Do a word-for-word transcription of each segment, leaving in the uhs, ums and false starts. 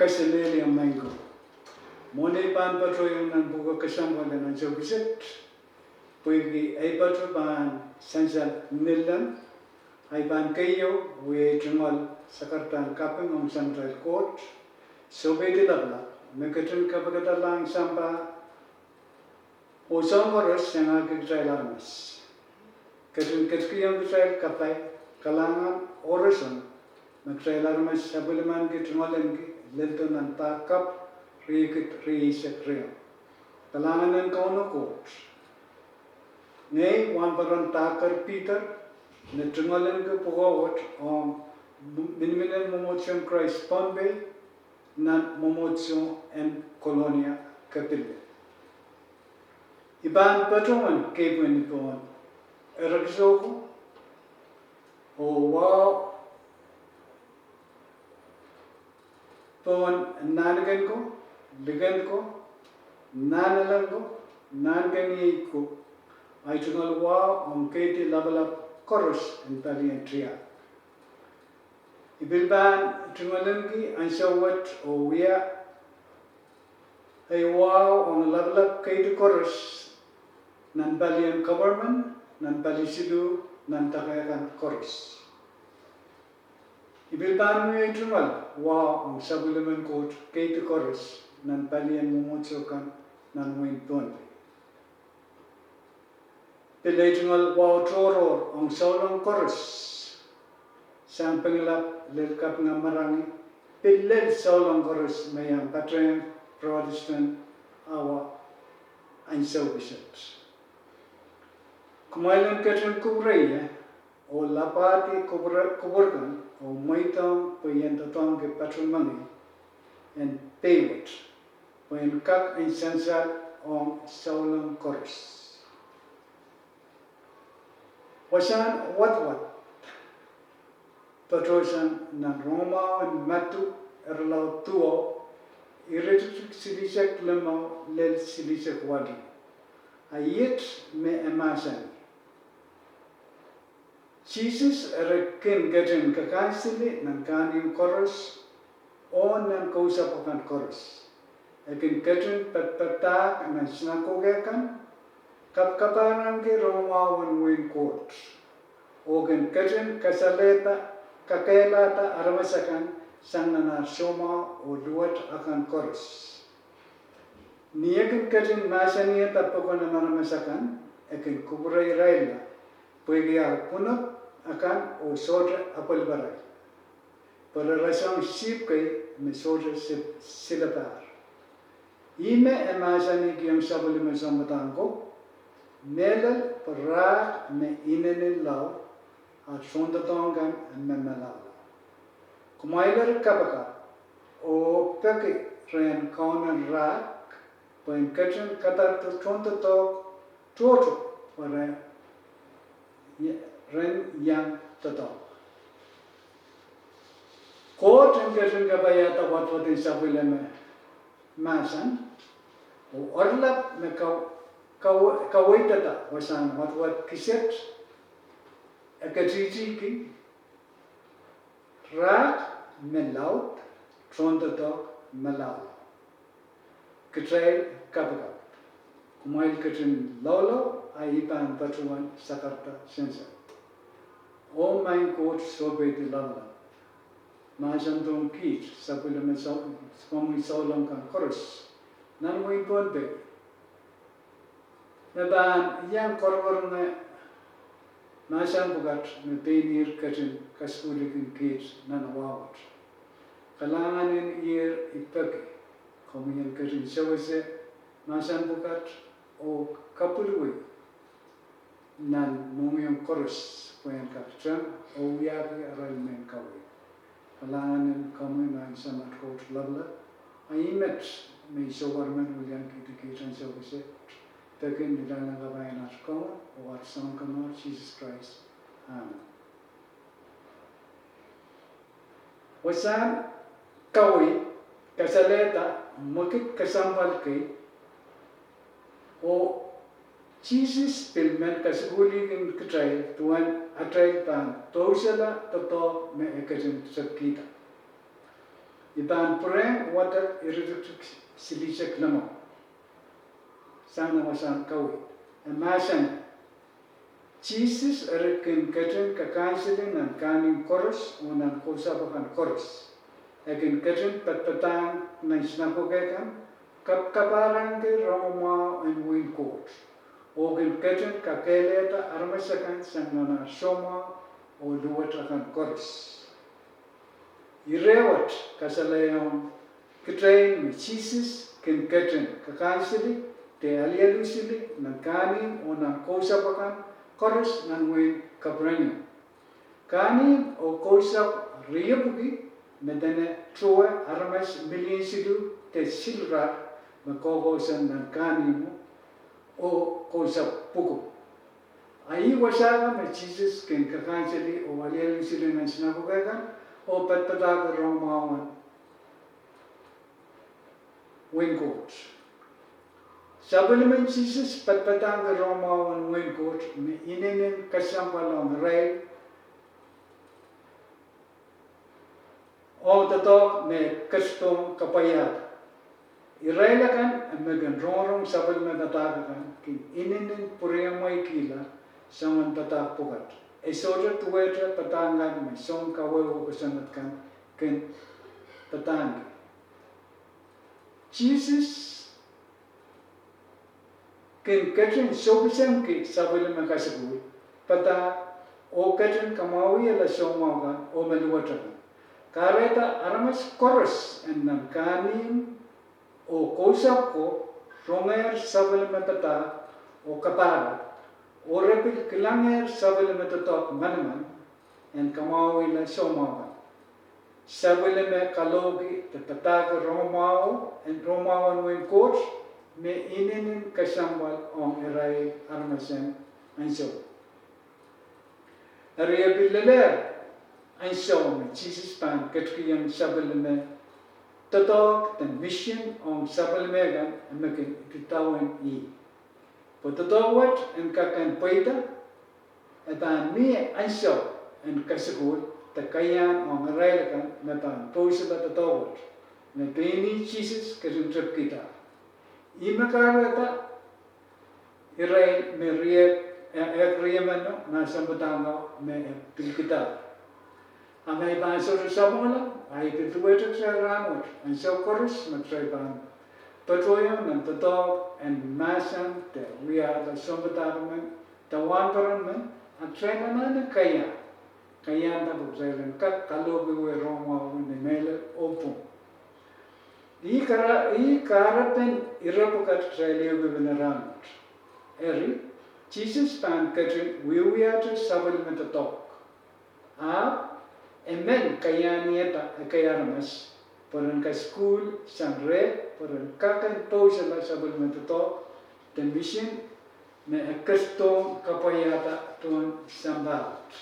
Kaselehlie maing ko. Mwohn ei pahn patohiong nan pwukoa kesempwal en ansou kiset, pwehki ei patoh pahn sansal ngilen, ei pahn keieu wia ei tungoal sakarada en kaping ong Samatail Koht, sohpeidi lapalap, me ketin kapikada lahng sampah oh soahng koaros iangahki kitail aramas. Ketin ketikihong kitail kapai, kalahngan oh roson, me kitail aramas sapwellimaniki, tungoalenki, lel doh nan Pak Kapw riekid rieisek riau. Kalahngan en Kauno Koht. Ngehi wahnpoaron Dr. Peter, me tungoalenki pwukoa wet ong miniminen Mwomwohdiso en Krais Pohnpei, nan mwomwohdiso en Kolonia Kepilli. I pahn patohwan keipweni pohn erekiso ko, oh wahu pohn nahniken ko, liken ko, nahnalek ko, nahnkeniei ko, ei tungoal wahu ong keidi lapalap koaros en palien tiahk. I pil pahn tungoalenki ansou wet oh wia ei wahu ong lapalap keidi koaros nan palien government, nan pali siluh, nan dake kan koaros. I pil pahn wia ei tungoal wahu ong sapwellimen Koht keidi koaros nan palien mwomwohdiso kan nan wehin Pohnpei. Pil ei tungoal wahu tohrohr ong souleng koaros, sang Pingelap lel Kapinga Marangi, pil lel souleng koaros me iang patehng Protestant awa ansou kiset. Kumwail en ketin kupwure ie, oh lapwahdi kupwur, kupwur kan, oh mweidohng pwe I en doadoahngki patohmengei en pei wet, pwe en kak en sansal ong souleng koaros. Wasahn wadawad patohsang nan rongamwahu en Madiu, irelaud duwau, iretikitik silihsek limau lel silihsek waluh. A iet me e mahsanih: Sises eri kin ketin kakansili nan kahnimw koaros oh nan kousapw akan koaros. E kin ketin padapadahk nan sinakoke kan, kapkapahrengki rongamwahu en wehin Koht, oh kin ketin kasalehda, kakehlada aramas akan sang nan ar soumwahu oh luwet akan koaros. Ni e kin ketin mahsanihada pokon en aramas akan, e kin kupwure irailla pwehki ar pwunod akan oh sohte apwaliparail, pwe re rasehng sihpw kei me sohte silepahr. Ihme e mahsanihkihong sapwellime sounpadahk ko, mehlel pwe rahk me inenen lao, a tohndoadoahk kan me malaulau. Kumwail eri kapakap oh peki rehn Kauno en rahk, pwe en ketin kadarada tohndoadoahk tohto, pwe ren iang doadoahk. Koht en ketin kapaiada wadawad en sapwellime mahsen, oh oaralap me kaweidada wasahn wadawad kiset, e ketitiki rahk me laud, tohndoadoahk malaulau. Kitail kapakap. Kumwail ketin laulau, a I pahn patohwan sakarada sensel. Oh Maing Koht, sohpeidi lapalap, mahsandohng kiht sapwellime, soumw, soumwahu souleng kan koaros nan wehin Pohnpei, me pahn iang koaroaronge mahsen pwukat me pein ihr ketin kasukuhliki kiht nan awa wet. Kalahngan en ihr I peki komwi en ketin sewese mahsen pwukat oh kapwilwei nan mohngiong koaros pwe en kak teng oh wiahki arail mehn kaweid. Kalahngan en komwi Maing Samat Koht Lapalap, a ih met me I sohte men wiliankihdi kiht ansou kiset, peki ni lel kapai en at Kaun oh at Sounkomour Sises Krais. Amen. Wasahn kaweid kasalehda mwekid kesempwal kei, oh Sises pil men kasukuhliki kitail duwen atail pahn pousehla doadoahk me e ketin tepkihda. I pahn pwurehng wadek iretikitik silihsek limau. Sang nan wasahn kaweid, e mahsanih: Sises eri kin ketin kakanseli nan kahnimw koaros oh nan kousapw akan koaros. E kin ketin padapadahng nan sinakoke kan, kapakaparahnki rongamwahu en wehin Koht, oh kin ketin kakehlehda aramas akan sang nan ar soumwahu oh luwet akan koaros. Ire wet kasalehiong kitail me Sises kin ketin kakanseli de alialu sili nan kahnimw oh nan kousapw akan koaros nan wehin Kapernaum. Kahnimw oh kousapw riepwiki me dene towe aramas milion siluh de silrar me koukousoan nan kahnimwo oh kousapw pwuko. A ih wasa me Sises kin kakanseli oh alialu sili nan sinakoke kan oh padapadahki rongamwahu en wehin Koht. Sapwellimen Sises padapadahngki rongamwahu en wehin Koht me inenen kesempwal ong irail ong doadoahk me e ketidohn kapwaiada. Irail akan me kin rongorong sapwellime padahk akan kin inenen pwuriamweikihla soangen padahk pwukat. E sohte duwehte padahk kan me soun kawehwe kosonned kan kin padahngki. Sises kin ketin sohpisengki sapwellime kasukuhl, padahk, oh ketin kamwahwihala soumwahu kan oh me luwet akan. Kahrehda aramas koaros en nan kahnimw oh kousapw ko rongehr sapwellime padahk oh kapahrek, oh re pil kilangehr sapwellime doadoahk manaman en kamwahwihla soumwahu kan. Sapwellime kalohki de padahki rongamwahu en, rongamwahu en wehin Koht me inenen kesempwal ong irail aramas en ansou. Eri e pil lelehr ansou me Sises pahn ketikihong sapwellime doadoahk de misin ong sapwellime kan me kin idawehn ih. Pwe doadoahk wet en kak en pweida, e pahn mie ansou en kasukuhl de kaiahn ong irail akan me pahn pousehla doadoahk wet, me pein ih Sises ketin tepkihda. Ih me kahrehda irail me riehk, eh, ehk riemeno nan sampadahngao me e pil kihda. A ma I pahn sohte sapwungala, a I pil duwehte kitail rahnwet ansou koaros me kitail pahn patohiong nan doadoahk en mahsen de wiahda sounpadahk men de wahnpoaron men, a kitail anahne kaiahn, kaiahn de pwe kitail en kak kalohkiwei rongamwahu ni mehlel oh pwung. Ih kahrepen ire pwukat kitail ehukipene rahnwet. Eri, Sises pahn ketin wiewiahte sapwellime doadoahk. Ahpw e men kaiahniada ekei aramas pwe ren kasukuhl sang reh pwe ren kak en pousehla sapwellime doadoahk de misin me e ketidohn kapwaiada duwen sampah wet.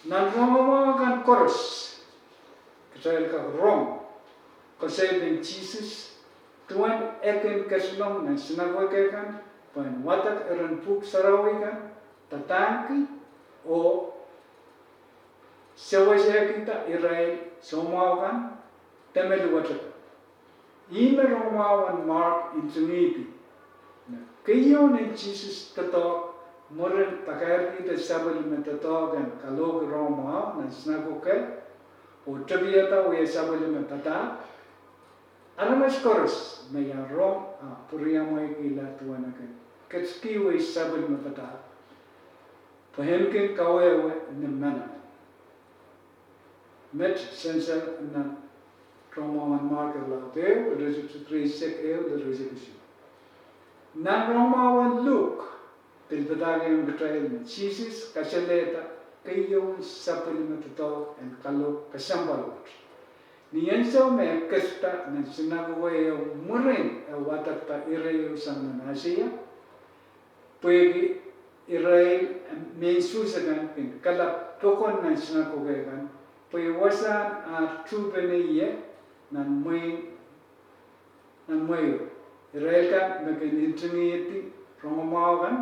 Nan rongamwahu kan koaros, kitail kak rong koasoiepen Sises duwen e kin ketilong nan sinakoke kan pwehn wadek iren pwuhk sarawi kan, padahngki oh sewesehkihda irail soumwahu kan de me luwet akan. Ihme rongamwahu en Mark ntingihdi me keieun en Sises doadoahk mwurin pakairkihda sapwellime doadoahk en kalohki rongamwahu nan sinakoke oh tepiada wia sapwellime padahk, aramas koaros me iang rong ahpw pwuriamweikihla duwen e kin ketikihwei sapwellime padahk pwe en kin kawehwe ni manaman. Met sansal nan rongamwahu en Mark irelaud ehu, iretikitik rieisek ehu lel rieisek isuh. Nan rongamwahu en Luk, pil padahkihong kitail me Sises kasalehda keieun sapwellime doadoahk en kalohk kesempwal wet. Ni ansou me e ketida nan sinakoke ieu mwurin e wadekda ire ieu sang nan Aiseia, pwehki irail mehn Suhs akan kin kalap pokon nan sinakoke kan, pwe wasahn ar tuhpene ie nan mwehi, nan mwehi. Irail kan me kin ntingihdi rongamwahu kan,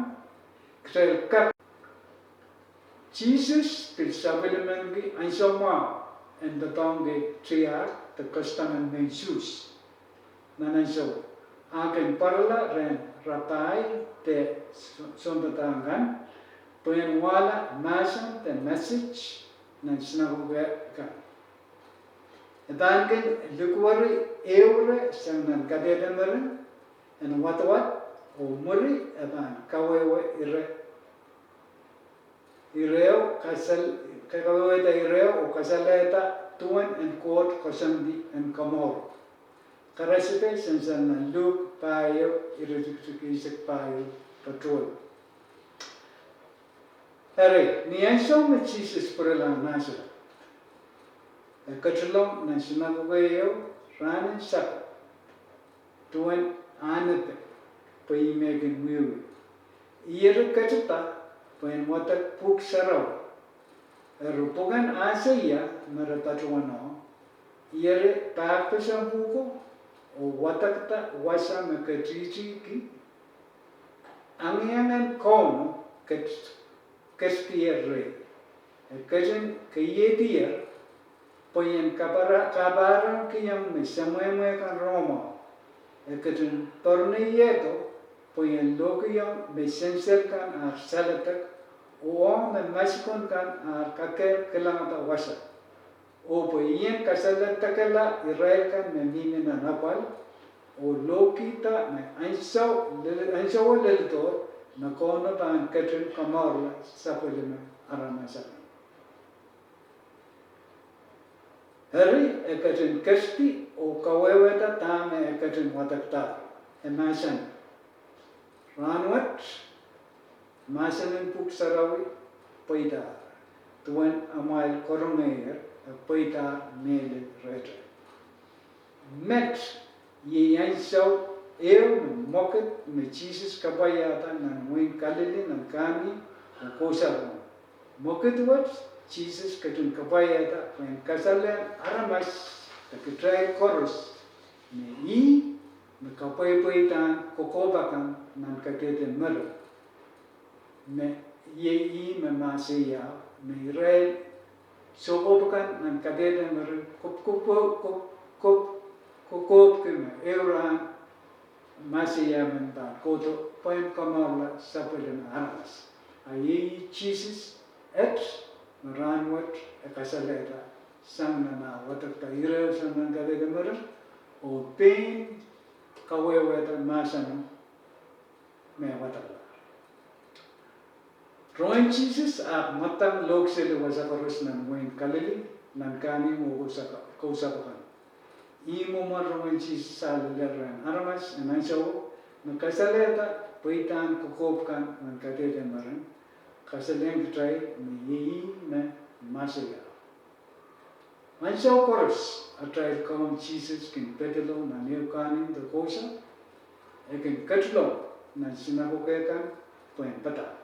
kitail kak Sises pil sapwellimaniki ansou mwahu en doadoahngki tiahk, de custom en mehn Suhs nan ansou. A kin pwarala rehn rapai de sounpadahk kan pwehn wahla mahsen de message nan sinakoke kan. E pahn kin likwerih ehu reh sang nan kadehde meren en wadawad, oh mwuri e pahn kawehwe ire, ire oh kasal, kawehwehda ire oh kasalehda duwen en Koht koasoandi en komour. Karaspe sansal nan Luk pahieu, iretikitik eisek pahieu patohwan. Eri, ni ansou me Sises pwurala Nasaret, e ketilong nan sinakoke ieu rahnen Sapad duwen ahnepe, pwe ih me kin wiewia. Ih eri ketida pwehn wadek Pwuhk Sarawi. Eri pwuken Aiseia me re patohwanohng, ih eri pahkpeseng pwuhko oh wadekda wasa me ketihtihki, Angiangen Kauno ket-, ketidier rehi. E ketin keiehdier pwe I en kapahrekiong me semwehmwe kan rongamwahu. E ketin poarneiehdo pwe I en lohkiong me sensel kan ar saledek, oh ong me maskun kan ar kakehr kilangada wasa. Oh pwe I en kasaledekla irail kan me mihmi nan apwal, oh lohkihda me ansou lel-, ansowo leledohr me Kauno pahn ketin komourla sapwellime aramas akan. Eri e ketin ketidi oh kawehwehda dahme e ketin wadekdahr. E mahsanih, Rahnwet, mahsen en Pwuhk Sarawi pweidahr, duwen amwail karongehier e pweidahr mehlel rehtail. Met iei ansou ehu me mwekid me Sises kapwaiada nan wehin Kalili nan kahnimw oh kousapwung. Mwekid wet Sises ketin kapwaiada pwehn kasalehng aramas de kitail koaros me ih me kapweipweidahn kokohp akan nan kadehde meren, me iei ih me Mesaia, me irail soukohp akan nan kadehde meren kokohpki me ehu rahn Mesaia men pahn kohdo pwehn komourla sapwellime aramas. A iei ih Sises et me rahnwet e kasalehda sang nan ah wadekda ire sang nan kadehde meren, oh pein kawehwehda mahseno me wadekla. Rongen Sises ahpw mwadang lohkseli wasa koaros nan wehin Kalili, nan kahnimw oh kousapw akan. Ih mwomwen rongen Sises ah lel rehn aramas en ansouo me kasalehda pweidahn kokohp kan nan kadehde meren, kasalehiong kitail me iei ih me Mesaia. Ansou koaros atail Kaun Sises kin pedolong nan ehu kahnimw de kousapw, e kin ketilong nan sinakoke kan pwehn padahk.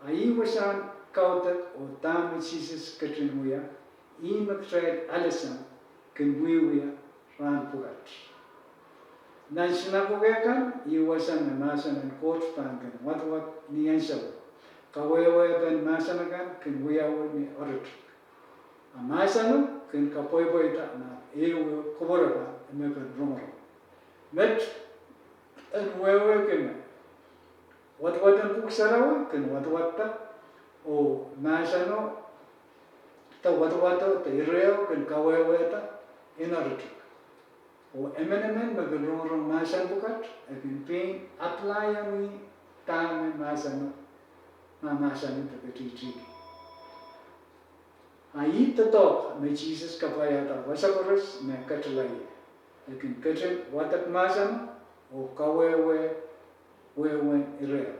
A ih wasahn kaudok oh dahme Sises ketin wia, ih me kitail alehsang kin wiewia rahn pwukat. Nan sinakoke kan, ih wasa me mahsen en Koht pahn kin wadawad ni ansouo. Kawehwehpen mahsen akan kin wiawi ni oaritik. A mahseno kin kapweipweida nan ehuehu kupwure kan me kin rongorong. Met en wehwehki me wadawaden Pwuhk Sarawi kin wadawadda, oh mahseno de wadawado de ireho kin kawehwehda ni oaritik. Oh emenemen me kin rongorong mahsen pwukat, e kin pein apply-ong ih dahme mahseno, ma mahseno de ketihtihki. A ih doadoahk me Sises kapwaiada wasa koaros me ketila ie. E kin ketin wadek mahseno oh kawehwe wehwehn ireho.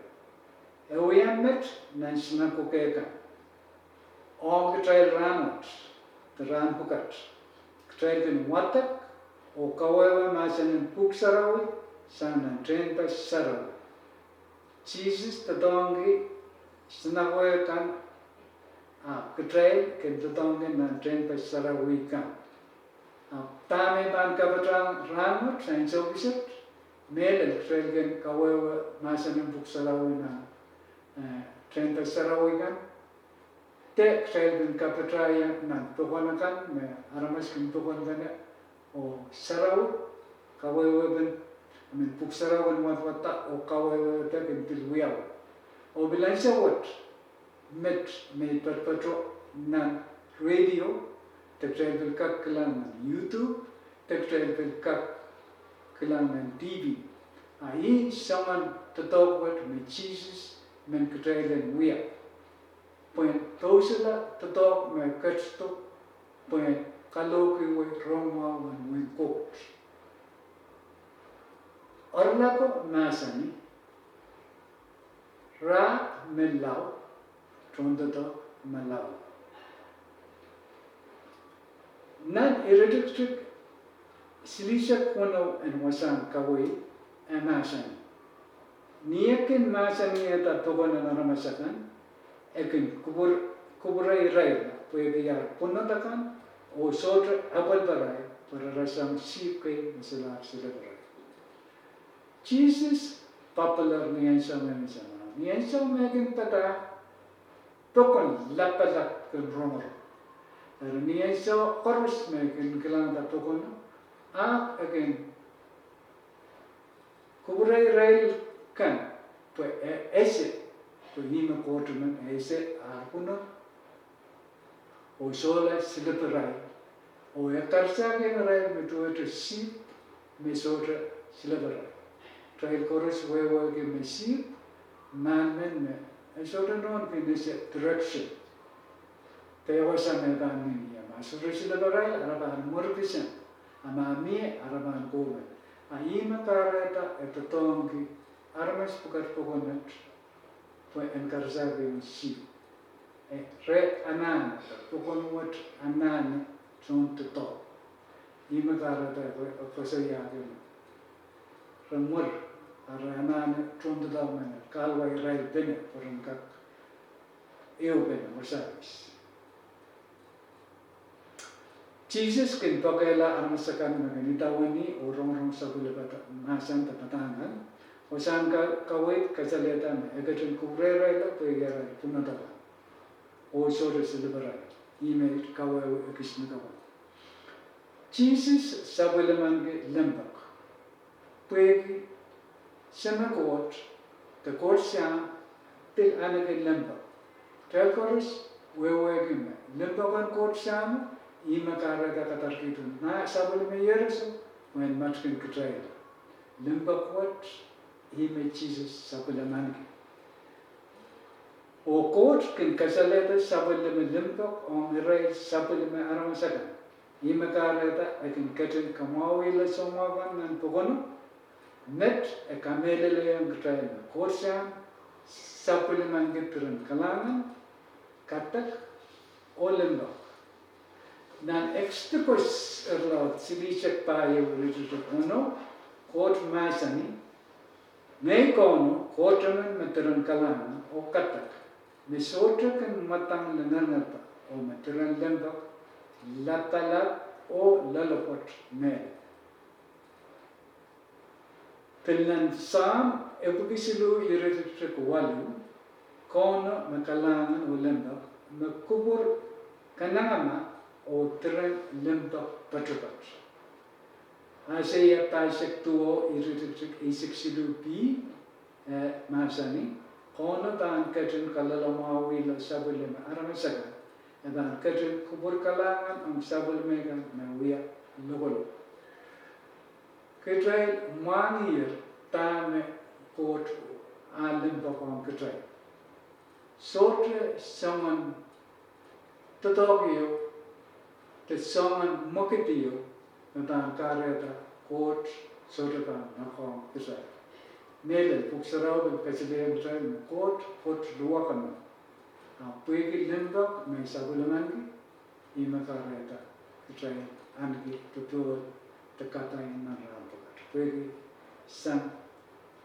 E wia met nan sinakoke kan. Ong kitail rahnwet de rahn pwukat, kitail kin wadek oh kawehwe mahsen en Pwuhk Sarawi sang nan tehnpas sarawi. Sises doadoahngki sinakoke kan, ahpw kitail kin doadoahngki nan tehnpas sarawi kan. Ahpw dahme I pahn kapatahieng rahnwet, ansou kiset, mehlel kitail kin kawehwe mahsen en Pwuhk Sarawi nan tehnpas sarawi kan, de kitail kin kapatahieng nan pokon akan me aramas kin pokonpene Oh sarawi, kawehwepen, I mean, pwuhk sarawi en wadwadda oh kawehwehda kin pil wiawi. Oh pil ansou wet, met me I patopato nan radio, de kitail pil kak kilang nan YouTube, de kitail pil kak kilang nan T V. A ih soangen doadoahk wet me Sises men kitail en wia. Pwehn pousehla doadoahk me ketido, pwehn kalohkiwei rongamwahu en wehin Koht. Oaralap mahsanih, rahn me lao, tohndoadoahk me lao. Nan iretikitik silihsek weneu en wasahn kaweid, e mahsanih, ni e kin mahsanihada pokon en aramas akan, e kin kupwur-, kupwure irail pwehki ar pwunod akan, oh sohte apwaliparail pwe re rasehng sihpw kei me solahr silipirail. Sises popular ni ansou me mihmi nan, ni ansou me e kin padahk, pokon lapalap kin rongorong. Eri ni ansou koaros me e kin kilangada pokono, ahpw e kin kupwure irail kan pwe e ese, pwe ih me Koht emen, e ese ar pwunod, oh sohla silipirail, oh e karsakihong irail me duwehte sihpw me sohte silipirail. Kitail koaros wehwehki me sihpw, mahn men me e sohte nohn kin ese direction. Dehr wasa me pahn mihmi, a ma sohte silipirail, ara pahn mwurkisang, a ma mie, ara pahn kohwei. A ih me kahrehda e doadoahngki aramas pwukat pokono wet pwe en karsakihong sihpw. E, re anahne, pokon wet anahne tohndoadoahk. Ih me kahrehda e koasoiahki me re mwur, a re anahne tohndoadoahk men, kahluwa irail pene pwe ren kak ehupene oh sawas. Sises kin poakehla aramas akan me kin idawehn ih oh rongorong sapwellimen mahsen de padahk kan. Wasahn ka-, kaweid kasalehda me e ketin kupwure irail pwehki arail pwunod akan, oh sohte silipirail. Ih me kawehwe ekis me kapwa. Sises sapwellimaniki limpoak pwehki Seme Koht de Koht Sahm pil ahneki limpoak. Kitail koaros wehwehki me limpoak en Koht Sahm, ih me kahrehda kadarkihdo nan sapwellime iehroso, mwein matkin kitail. Limpoak wet, ih me Sises sapwellimaniki. Oh Koht kin kasalehda sapwellime limpoak ong irail sapwellime aramas akan. Ih me kahrehda e kin ketin kamwahwihla soumwahu kan nan pokono, met e kamehlelehiong kitail me Koht Sahm sapwellimaniki diren kalahngan, kadek, oh limpoak. Nan Eksodus irelaud silihsek pahieu, iretikitik weneu, Koht mahsanih, Ngehi Kauno, Koht emen me diren kalahngan oh kadek, me sohte kin mwadang lingeringerda, oh me diren limpoak, lapalap oh loalopwoat mehlel. Pil nan Sahm epwiki siluh, iretikitik waluh, Kauno me kalahngan oh limpoak, me kupwur kanengama oh diren limpoak poatopoat. Aiseia pahisek duwau, iretikitik eisek siluh B, e mahsanih, Kauno pahn ketin kaloalamwahwihla sapwellime aramas akan, e pahn ketin kupwur kalahngan ong sapwellime kan me wia lokolok. Kitail mwahngiher dahme Koht ah limpoak ong kitail. Sohte soangen doadoahk ieu, de soangen mwekid ieu, me pahn kahrehda Koht sohte pahn nohkohng kitail. Mehlel, Pwuhk Sarawi pil kasalehiong kitail me Koht, Koht luwak emen. A pwehki limpoak me sapwellimaniki, ih me kahrehda kitail ahneki popohl de kapai nan rahn pwukat, pwehki sang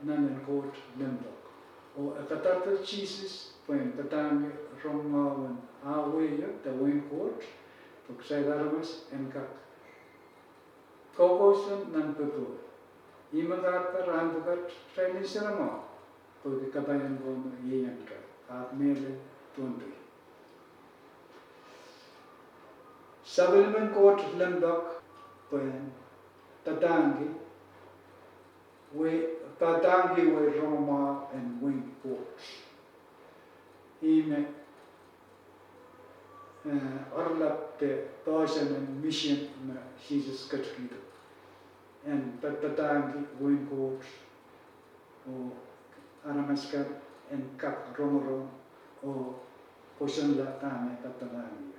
nan en Koht limpoak. Oh e kadardo Sises pwehn padahngki rongamwahu ah wehio de wehin Koht, pwe kitail aramas en kak kokousoan nan popohl. Ih me kahrehda rahn pwukat kitail en nsenamwahu, pwehki kapai en Kauno ieiang kitail, ahpw mehlel, tohn pei. Sapwellimen Koht limpoak, pwehn padahngki, wei, padahngki wehi rongamwahu en wehin Koht. Ihme, eh, oaralap de poahsoan en misin me Sises ketikihdo. En pad-, padahngki wehin Koht oh aramas akan en kak rongorong oh pwosonla dahme padpadahngki.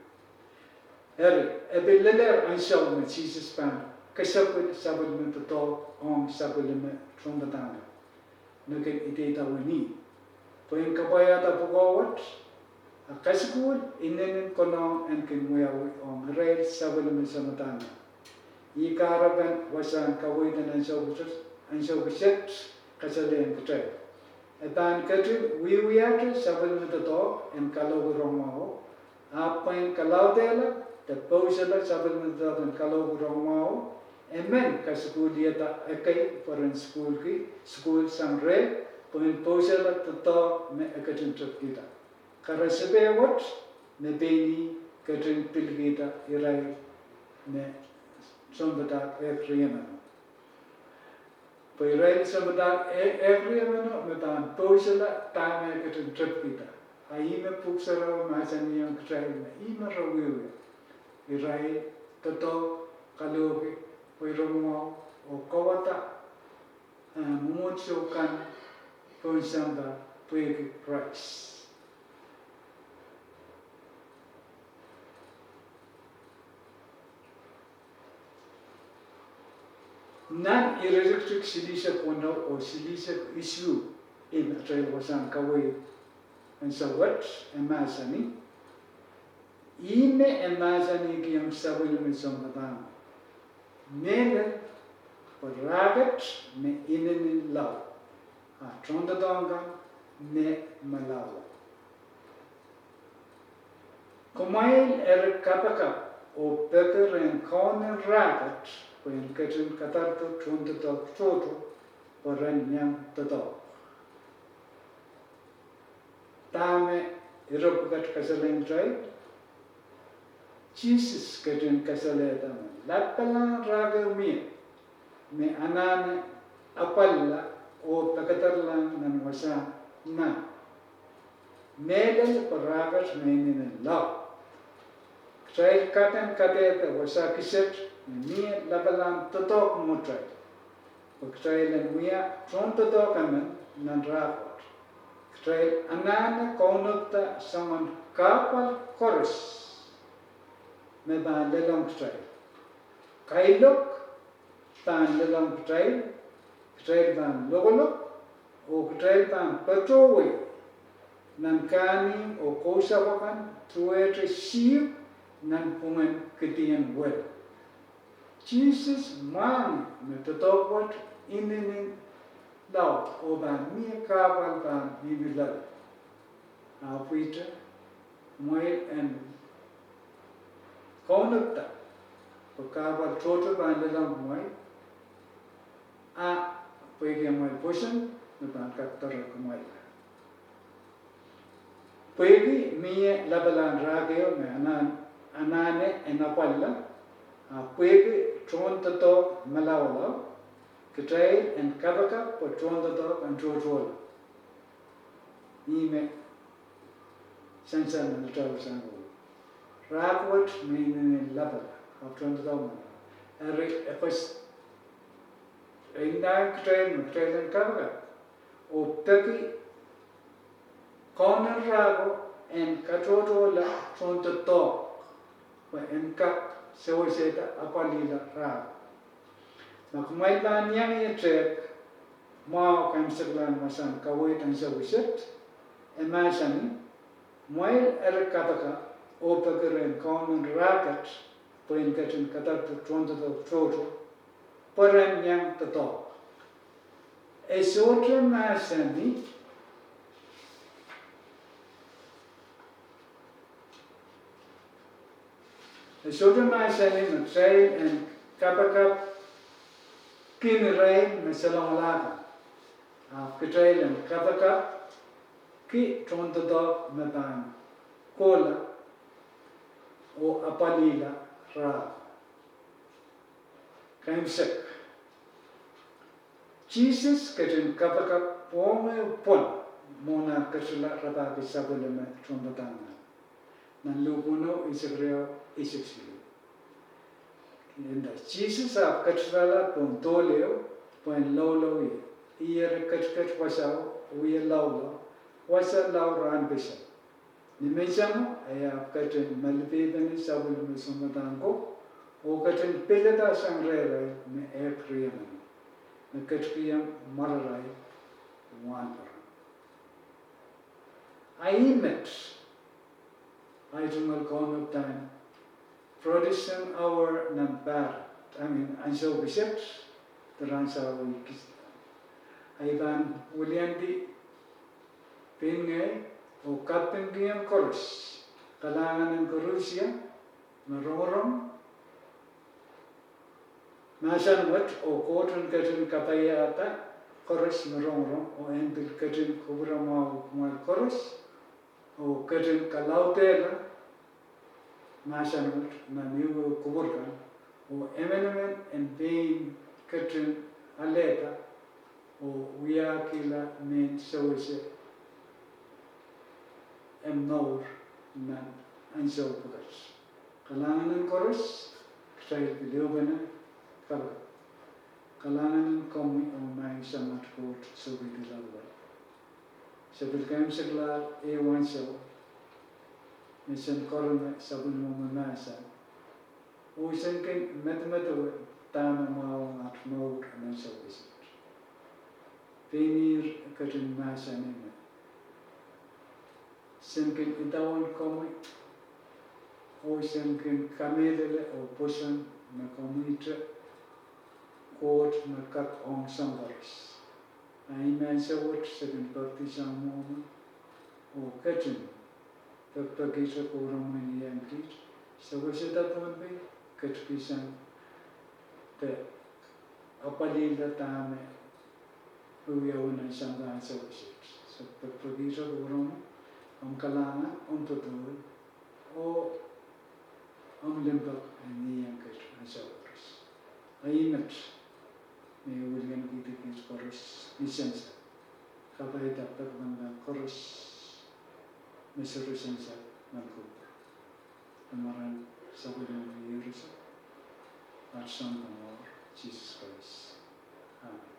Eri, e pil lelehr ansou me Sises pahn kesepwil sapwellime doadoahk ong sapwellime tohnpadahk kan me kin idawehn ih, pwehn kapwaiada pwukoa wet, a kasukuhl inenen konehng en kin wiawi ong irail sapwellime tohnpadahk kan. Ih kahrepen wasahn kaweid en ansou kiset, ansou kiset kasalehiong kitail. E pahn ketin wiewiahte sapwellime doadoahk en kalohki rongamwahuo, ahpw pwehn kalaudehla de pousehla sapwellime doadoahk en kalohki rongamwahuo, e men kasukuhliada ekei pwe ren sukuhlki, sukuhl sang reh, pwehn pousehla doadoahk me e ketin tepkihda. Karasepe wet me pein ih ketin pilkihda irail me tohnpadahk ehk riemen. Pwe irail tohnpadahk e-, ehk riemeno me pahn pousehla dahme e ketin tepkihda. A ihme Pwuhk Sarawi mahsanihong kitail me ihme re wiewia. Irail doadoahk, kalohki wehi rongamwahuo, oh kawada, eh, mwomwohdiso kan pohn sampah pwehki Krais. Nan iretikitik silihsek weneu oh silihsek isuh en atail wasahn kaweid en ansou wet, e mahsanih, ihme e mahsanihkihong sapwellime tohnpadahk, mehlel pwe rahkot me inenen laud, a tohndoadoahk kan me malaulau. Kumwail eri kapakap oh peki rehn Kauno en rahkot pwe en ketin kadardo tohndoadoahk tohto pwe ren iang doadoahk. Dahme ire pwukat kasalehiong kitail? Sises ketin kasalehda me lapalahn rahk ehu mie me anahne apwalala oh pekederlahng nan wasahn nah. Mehlel pwe rahkot me inenen laud. Kitail kapehm kadehde wasa kiset me mie lapalahn doadoahk mwohtail, pwe kitail en wia tohndoadoahk emen nan rahkot. Kitail anahne kaunopda soangen kahpwal koaros me pahn lelohng kitail. Kailok pahn lelohng kitail, kitail pahn lokolok, oh kitail pahn patohwei nan kahnihmw oh kousapw akan duwehte sihpw nanpwungen kidien wel. Sises mwahngih me doadoahk wet inenen laud oh pahn mie kahpwal pahn mihmi loale. Ahpw ihte, kumwail en kaunopda pwe kahpwal tohto pahn lelohng kumwail, a pwehki amwail pwoson me pahn kak doare kumwail. Pwehki mie lapalahn rahk ehu me anahne en apwalala, a pwehki tohndoadoahk malaulau, kitail en kapakap pwe tohndoadoahk en tohtohla. Ihme sansal nan atail wasahn kaweid. Rahk wet me inenen lapala, ahpw tohndoadoahk me. Eri e kos, e ndahng kitail me kitail en kapakap oh peki Kauno en rahko en katohtohla tohndoadoahk pwe en kak sewesehda apwalihla rahko. Ma kumwail pahn iang ie tehk mwahu kaimwseklahn wasahn kaweid ansou kiset, e mahsanih, kumwail eri kapakap oh peki rehn Kauno en rahkot pwe en ketin kadardo tohndoadoahk tohto pwe ren iang doadoahk. E sohte mahsanih, e sohte mahsanih me kitail en kapakap kin irail me salongala kan. Ahpw kitail en kapakap ki tohndoadoahk me pahn kohla oh apwalihla rahko. Kaimwiseklahn, Sises ketin kapakap pwong ehu pwon mwohn ah ketila rapahki sapwellime tohnpadahk kan. Nan Luk weneu, eisek riau, eisek siluh. Nda, Sises ahpw ketilahla pohn dohl ehu, pwehn loulou ie. Ih eri ketiket wasao, wie loulou, wasa lao rahn peseng. Ni menseng o, e ahpw ketin malipeipene sapwellime sounpadahk ko, oh ketin pilada sang rehrail me ehk riemen, me ketikihong mwararail wahnpoaron. Ahi met, ahi tungoal kaunop time, Protestant hour nan pahr, I mean, ansou kiset, de rahn sarawi kiset. Ahi pahn wiliandi pein ngehi, oh kapingkihong koaros, kalahngan en koarusie me rongorong mahsen wet, oh Koht en ketin kapaiada koaros me rongorong, oh en pil ketin kupwuramwahu kumwail koaros, oh ketin kalaudehla mahsen wet nan ehuehu kupwur kan, oh emenemen en pein ketin alehda, oh wiahkihla mehn sewese en mour nan ansou pwukat. Kalahngan en koaros, kitail pil ehupene kapakap. Kalahngan en komwi oh maing Samat Koht Soupeidi Lapalap. Se pil kaimwiseklahr ehu ansou, me sen karonge sapwellimomwi mahsen, oh sen kin medemedewe dahme mwahu ong at mour nan ansou kiset. Pein ihr ketin mahsanih me sen kin idawehn komwi, oh sen kin kamehlele oh pwoson me komwihte Koht me kak ong soang koaros. A ih me ansou wet se kin pepdaisang mwohmwi, oh ketin pekipekihte kupwuromwi ni iang kiht, sewesehda Pohnpei, ketikihsang de apwalihla dahme wiawi nan sampah ansou kiset. Se pekipekihte kupwuromwi, omw kalahngan, omw doadoahk, oh omw limpoak ni iang kiht ansou koaros. A ih met me wiliandi kiht koaros ni sansal. Kapaida pekipek kan koaros me sohte sansal nan kupwur. Ni mwaren sapwellimomwi Iehroso, at Sounkomour Sises Krais. Amen.